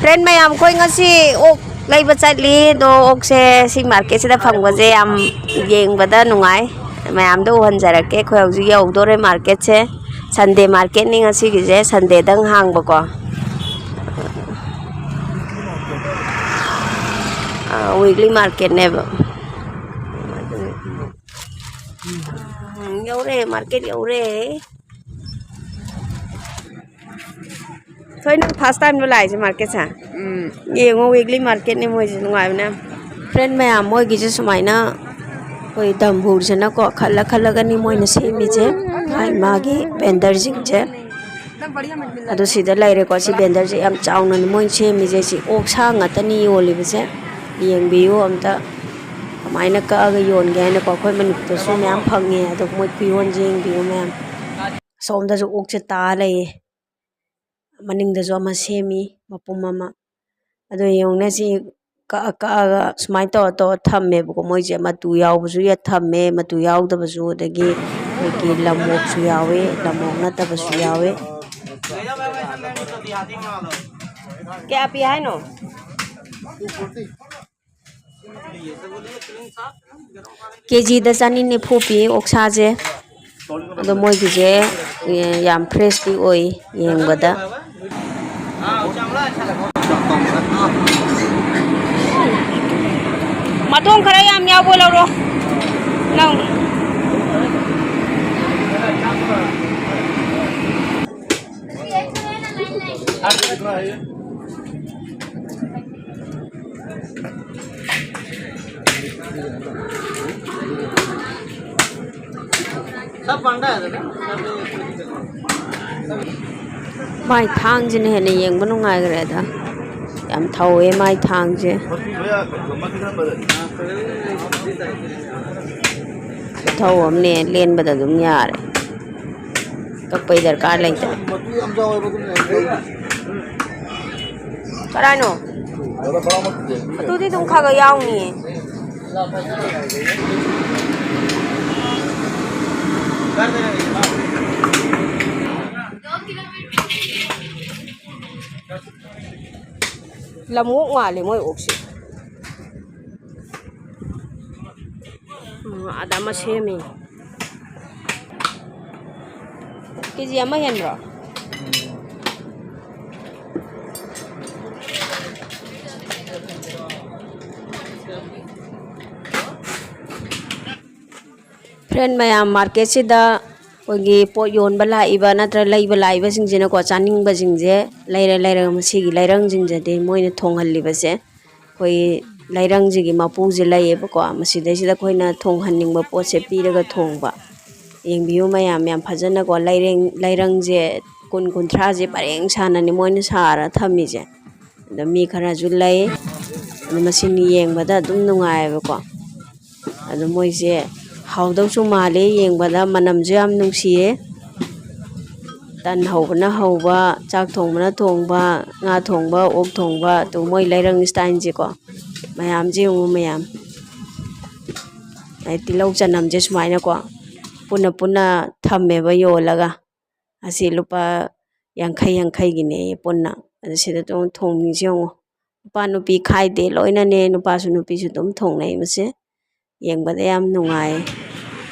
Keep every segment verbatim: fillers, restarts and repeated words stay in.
Friend ꯃꯌꯥꯝ, ꯑꯩꯈꯣꯏ ꯉꯁꯤ ꯑꯣꯛ ꯂꯩꯕ ꯆꯠꯂꯤ꯫ ꯑꯗꯣ ꯑꯣꯛꯁꯦ ꯁꯤ marketꯁꯤꯗ ꯐꯪꯕꯁꯦ ꯌꯥꯝ ꯌꯦꯡꯕꯗ ꯅꯨꯡꯉꯥꯏ꯫ ꯃꯌꯥꯝꯗ ꯎꯍꯟꯖꯔꯛꯀꯦ꯫ ꯑꯩꯈꯣꯏ ꯍꯧꯖꯤꯛ ꯌꯧꯗꯣꯔꯦ marketꯁꯦ꯫ Sunday marketꯅꯤ ꯉꯁꯤꯒꯤꯁꯦ, Sundayꯗꯪ ꯍꯥꯡꯕꯀꯣ꯫ ꯑꯥ, weekly marketꯅꯦꯕ꯫ ꯎꯝ, ꯌꯧꯔꯦ, market ꯌꯧꯔꯦ꯫ ꯊꯣꯏ, ꯅꯪ first timeꯂꯣ ꯂꯥꯛꯏꯁꯦ marketꯁꯦ? ꯎꯝ꯫ ꯌꯦꯡꯉꯣ, weekly marketꯅꯦ ꯃꯣꯏꯁꯦ, ꯅꯨꯡꯉꯥꯏꯕꯅꯦ꯫ Friend ꯃꯌꯥꯝ, ꯃꯣꯏꯒꯤꯁꯦ ꯁꯨꯃꯥꯏꯅ ꯑꯩꯈꯣꯏ ꯗꯝꯕꯨꯔꯁꯤꯅꯀꯣ, ꯈꯜꯂ ꯈꯜꯂꯒꯅꯤ ꯃꯣꯏꯅ ꯁꯦꯝꯃꯤꯁꯦ, ꯃꯥꯒꯤ ꯃꯥꯒꯤ vendorꯁꯤꯡꯁꯦ꯫ ꯑꯗꯣ ꯁꯤꯗ ꯂꯩꯔꯦꯀꯣ, ꯁꯤ vendorꯁꯦ ꯌꯥꯝ ꯆꯥꯎꯅꯅꯤ ꯃꯣꯏꯅ ꯁꯦꯝꯃꯤꯁꯦ꯫ ꯁꯤ ꯑꯣꯛ ꯁꯥ ꯉꯥꯛꯇꯅꯤ ꯌꯣꯜꯂꯤꯕꯁꯦ꯫ ꯌꯦꯡꯕꯤꯌꯨ ꯑꯝꯇ, ꯀꯃꯥꯏꯅ ꯀꯛꯑꯒ ꯌꯣꯟꯒꯦ ꯍꯥꯏꯅꯀꯣ꯫ ꯑꯩꯈꯣꯏ ꯃꯅꯤꯄꯨꯔꯗꯁꯨ ꯃꯌꯥꯝ ꯐꯪꯉꯦ꯫ ꯑꯗꯣ ꯃꯣꯏ ꯈꯨꯌꯣꯟꯁꯦ ꯌꯦꯡꯕꯤꯌꯨ ꯃꯌꯥꯝ꯫ ꯑꯁꯣꯝꯗꯁꯨ ꯑꯣꯛꯁꯦ ꯇꯥ ꯂꯩꯌꯦ꯫ ꯃꯅꯤꯡꯗꯁꯨ ꯑꯃ ꯁꯦꯝꯃꯤ, ꯃꯄꯨꯝ ꯑꯃ꯫ ꯑꯗꯣ ꯌꯦꯡꯉꯨꯅꯦ, ꯁꯤ ꯀꯛꯑ ꯀꯛꯑꯒ ꯁꯨꯃꯥꯏꯅ ꯇꯧꯔ ꯇꯧꯔ ꯊꯝꯃꯦꯕꯀꯣ꯫ ꯃꯣꯏꯁꯦ ꯃꯇꯨ ꯌꯥꯎꯕꯁꯨ ꯌꯥ-, ꯊꯝꯃꯦ, ꯃꯇꯨ ꯌꯥꯎꯗꯕꯁꯨ, ꯑꯗꯒꯤ ꯑꯩꯈꯣꯏꯒꯤ ꯂꯝꯑꯣꯛꯁꯨ ꯌꯥꯎꯋꯤ, ꯂꯝꯑꯣꯛ ꯅꯠꯇꯕꯁꯨ ꯌꯥꯎꯋꯤ꯫ ꯀꯌꯥ ꯄꯤ ꯍꯥꯏꯅꯣ? ꯀꯦꯖꯤꯗ ꯆꯅꯤ ꯅꯤꯐꯨ ꯄꯤ ꯑꯣꯛꯁꯥꯁꯦ꯫ ꯑꯗꯣ ꯃꯣꯏꯒꯤꯁꯦ, ꯑꯦ, ꯌꯥꯝ freshꯇꯤ ꯑꯣꯏ ꯌꯦꯡꯕꯗ꯫ ꯃꯇꯣꯡ ꯈꯔ ꯌꯥꯝ ꯌꯥꯎꯕ ꯂꯧꯔꯣ꯫ ꯅꯪ꯫ सब बंडा है दादा। ꯃꯥꯏ ꯊꯥꯡꯁꯤꯅ ꯍꯦꯟꯅ ꯌꯦꯡꯕ ꯅꯨꯡꯉꯥꯏꯈ꯭ꯔꯦꯗ꯫ ꯌꯥꯝ ꯊꯧꯋꯦ ꯃꯥꯏ ꯊꯥꯡꯁꯦ꯫ ꯈꯨꯊꯧ ꯑꯃꯅꯦ, ꯂꯦꯟꯕꯗ ꯑꯗꯨꯝ ꯌꯥꯔꯦ꯫ ꯀꯛꯄꯩ ꯗꯔꯀꯥꯔ ꯂꯩꯇ꯭ꯔꯦ꯫ ꯀꯔꯥꯏꯅꯣ? ꯑꯗꯨꯗꯤ ꯑꯗꯨꯝ ꯈꯔ ꯈꯔ ꯌꯥꯎꯅꯤꯌꯦ꯫ ꯂꯝꯑꯣꯛ ꯃꯥꯜꯂꯦ ꯃꯣꯏ ꯑꯣꯛꯁꯦ꯫ ꯎꯝ, ꯑꯗ ꯑꯃ ꯁꯦꯝꯃꯤ꯫ ꯀꯦ ꯖꯤ ꯑꯃ ꯍꯦꯟꯕ꯭ꯔꯣ? ꯐ꯭ꯔꯦꯟ ꯃꯌꯥꯝ, ꯃꯥꯔꯀꯦꯠꯁꯤꯗ ꯑꯩꯈꯣꯏꯒꯤ ꯄꯣꯠ ꯌꯣꯟꯕ ꯂꯥꯛꯏꯕ ꯅꯠꯇ꯭ꯔꯒ ꯂꯩꯕ ꯂꯥꯛꯏꯕꯁꯤꯡꯁꯤꯅꯀꯣ, ꯆꯥꯅꯤꯡꯕꯁꯤꯡꯁꯦ ꯂꯩꯔ ꯂꯩꯔꯒ ꯃꯁꯤꯒꯤ ꯂꯩꯔꯪꯁꯤꯡꯁꯤꯗꯤ ꯃꯣꯏꯅ ꯊꯣꯡꯍꯜꯂꯤꯕꯁꯦ, ꯑꯩꯈꯣꯏ ꯂꯩꯔꯪꯁꯤꯒꯤ ꯃꯄꯨꯁꯦ ꯂꯩꯌꯦꯕꯀꯣ, ꯃꯁꯤꯗꯩꯁꯤꯗ ꯑꯩꯈꯣꯏꯅ ꯊꯣꯡꯍꯟꯅꯤꯡꯕ ꯄꯣꯠꯁꯦ ꯄꯤꯔꯒ ꯊꯣꯡꯕ꯫ ꯌꯦꯡꯕꯤꯌꯨ ꯃꯌꯥꯝ, ꯌꯥꯝ ꯐꯖꯅꯀꯣ, ꯂꯩꯔꯦꯡ ꯂꯩꯔꯪꯁꯦ ꯀꯨꯟ ꯀꯨꯟꯊ꯭ꯔꯥꯁꯦ ꯄꯔꯦꯡ ꯁꯥꯟꯅꯅꯤ ꯃꯣꯏꯅ ꯁꯥꯔ ꯊꯝꯃꯤꯁꯦ꯫ ꯑꯗꯣ ꯃꯤ ꯈꯔꯁꯨ ꯂꯩ꯫ ꯑꯗꯣ ꯃꯁꯤ ꯌꯦꯡꯕꯗ ꯑꯗꯨꯝ ꯅꯨꯡꯉꯥꯏꯌꯦꯕꯀꯣ꯫ ꯑꯗꯣ ꯃꯣꯏꯁꯦ ꯍꯥꯎꯗꯧꯁꯨ ꯃꯥꯜꯂꯤ ꯌꯦꯡꯕꯗ, ꯃꯅꯝꯁꯨ ꯌꯥꯝ ꯅꯨꯡꯁꯤꯌꯦ꯫ ꯇꯟ ꯍꯧꯕꯅ ꯍꯧꯕ, ꯆꯥꯛ ꯊꯣꯡꯕꯅ ꯊꯣꯡꯕ, ꯉꯥ ꯊꯣꯡꯕ, ꯑꯣꯛ ꯊꯣꯡꯕ, ꯑꯗꯨ ꯃꯣꯏ ꯂꯩꯔꯪ ꯏꯁꯇꯥꯏꯜꯁꯦꯀꯣ꯫ ꯃꯌꯥꯝꯁꯦ ꯌꯦꯡꯉꯨ ꯃꯌꯥꯝ꯫ ꯑꯩ ꯇꯤꯜꯍꯧ ꯆꯅꯝꯁꯦ ꯁꯨꯃꯥꯏꯅꯀꯣ ꯄꯨꯟꯅ ꯄꯨꯟꯅ ꯊꯝꯃꯦꯕ ꯌꯣꯜꯂꯒ꯫ ꯑꯁꯤ ꯂꯨꯄꯥ ꯌꯥꯡꯈꯩ ꯌꯥꯡꯈꯩꯒꯤꯅꯦ ꯄꯨꯟꯅ꯫ ꯑꯗꯨ ꯁꯤꯗ ꯑꯗꯨꯝ ꯊꯣꯡꯉꯤꯁꯦ ꯌꯦꯡꯉꯣ꯫ ꯅꯨꯄꯥ ꯅꯨꯄꯤ ꯈꯥꯏꯗꯦ, ꯂꯣꯏꯅꯅꯦ, ꯅꯨꯄꯥꯁꯨ ꯅꯨꯄꯤꯁꯨ ꯑꯗꯨꯝ ꯊꯣꯡꯅꯩ ꯃꯁꯦ꯫ ꯌꯦꯡꯕꯗ ꯌꯥꯝ ꯅꯨꯡꯉꯥꯏ꯫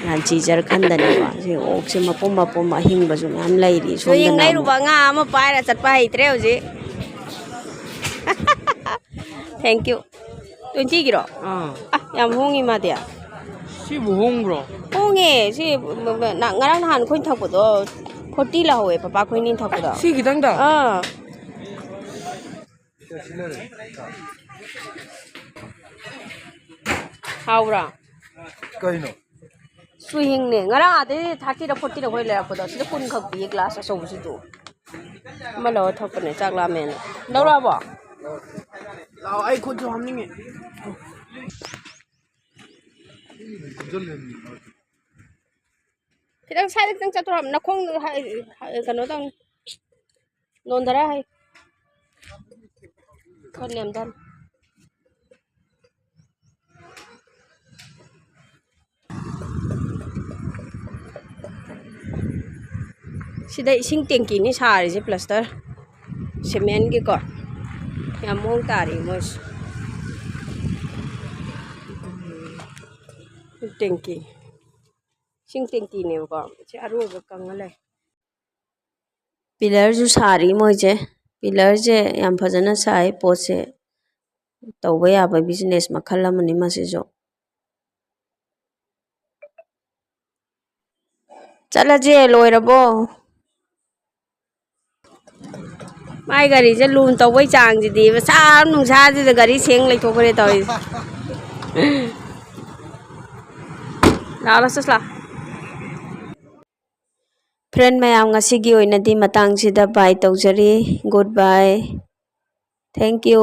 ꯔꯥꯟꯆꯤ ꯖꯔꯈꯟꯗꯅꯦꯀꯣ꯫ ꯁꯤ ꯑꯣꯛꯁꯦ ꯃꯄꯨꯝ ꯃꯄꯨꯝ ꯑꯍꯤꯡꯕꯁꯨ ꯃꯌꯥꯝ ꯂꯩꯔꯤ ꯁꯣꯝꯗꯅ ꯆꯨꯍꯤꯡ ꯑꯃꯨꯛ꯫ ꯂꯩꯔꯨꯕ ꯉꯥ ꯑꯃ ꯄꯥꯏꯔ ꯆꯠꯄ ꯍꯩꯇ꯭ꯔꯦ ꯍꯧꯖꯤꯛ꯫ Thank you꯫ Twenty ꯒꯤꯔꯣ? ꯑꯥ꯫ ꯑ, ꯌꯥꯝ ꯍꯣꯡꯉꯤ ꯃꯥꯗꯤ꯫ ꯁꯤꯕꯨ ꯍꯣꯡꯕ꯭ꯔꯣ? ꯍꯣꯡꯉꯦ꯫ ꯁꯤ ꯉꯔꯥꯡ ꯅꯍꯥꯟ ꯑꯩꯈꯣꯏꯅ ꯊꯛꯄꯗꯣ forty ꯂꯧꯍꯧꯋꯦ, ꯄꯄꯥ ꯑꯩꯈꯣꯏꯅꯤ ꯊꯛꯄꯗꯣ꯫ ꯁꯤ ꯈꯤꯇꯪꯗ? ꯑꯥ꯫ ꯍꯥꯎꯕ꯭ꯔꯥ? ꯀꯩꯅꯣ? ꯆꯨꯍꯤꯡꯅꯦ꯫ ꯉꯔꯥꯡ ꯑꯗꯩ thirty ꯔ forty ꯔ ꯑꯩꯈꯣꯏ ꯂꯩꯔꯛꯄꯗꯣ, ꯁꯤꯗ ꯀꯨꯟ ꯈꯛ ꯄꯤꯌꯦ glass ꯑꯆꯧꯕꯁꯤꯗ꯫ ꯑꯃ ꯂꯧꯔ ꯊꯛꯄꯅꯦ, ꯆꯥꯛ ꯂꯥꯝꯃꯦꯅ꯫ ꯂꯧꯔꯛꯑꯕꯣ? ꯂꯥꯛꯑꯣ, ꯑꯩ ꯈꯨꯠꯁꯨ ꯍꯥꯝꯅꯤꯡꯉꯦ꯫ ꯈꯤꯇꯪ side ꯗ ꯈꯤꯇꯪ ꯆꯠꯊꯣꯔꯛꯑꯣ꯫ ꯅꯈꯣꯡꯗꯣ ꯍꯥꯏ-, ꯍꯥꯏ-, ꯀꯩꯅꯣ ꯇꯧꯅꯤ꯫ ꯅꯣꯟꯊꯔ ꯍꯥꯏ꯫ ꯈꯔ ꯅꯦꯝꯊꯍꯜꯂꯨ꯫ ꯁꯤꯗ ꯏꯁꯤꯡ tank ꯅꯤ ꯁꯥꯔꯤꯁꯦ, plaster cement ꯀꯤꯀꯣ꯫ ꯌꯥꯝ ꯃꯑꯣꯡ ꯇꯥꯔꯤ ꯃꯣꯏꯁꯦ꯫ ꯇꯦꯡꯀꯤ꯫ ꯏꯁꯤꯡ ꯇꯦꯡꯀꯤꯅꯦꯕꯀꯣ꯫ ꯁꯤ ꯑꯔꯣꯏꯕ ꯀꯪꯉ ꯂꯩ꯫ ꯄꯤꯂꯔꯁꯨ ꯁꯥꯔꯤ ꯃꯣꯏꯁꯦ꯫ ꯄꯤꯂꯔꯁꯦ ꯌꯥꯝ ꯐꯖꯅ ꯁꯥꯏ꯫ ꯄꯣꯠꯁꯦ ꯇꯧꯕ ꯌꯥꯕ ꯕꯤꯖꯤꯅꯦꯁ ꯃꯈꯜ ꯑꯃꯅꯤ ꯃꯁꯤꯁꯨ꯫ ꯆꯠꯂꯁꯦ, ꯂꯣꯏꯔꯕꯣ? ꯃꯥꯏ ꯒꯥꯔꯤꯁꯦ ꯂꯨꯟ ꯇꯧꯕꯩ ꯆꯥꯡꯁꯤꯗꯤ, ꯃꯁꯥ ꯅꯨꯡꯁꯥꯁꯤꯗ ꯒꯥꯔꯤ ꯁꯦꯡ ꯂꯩꯊꯣꯛꯈ꯭ꯔꯦ ꯇꯧꯔꯤꯁꯦ꯫ ꯂꯥꯛꯑꯣ, ꯂꯥꯛꯑꯣ, ꯆꯠꯁꯤ ꯂꯥꯛꯑꯣ꯫ ꯐ꯭ꯔꯦꯟ ꯃꯌꯥꯝ, ꯉꯁꯤꯒꯤ ꯑꯣꯏꯅꯗꯤ ꯃꯇꯥꯡꯁꯤꯗ ꯕꯥꯏ ꯇꯧꯖꯔꯤ꯫ Good bye. Thank you꯫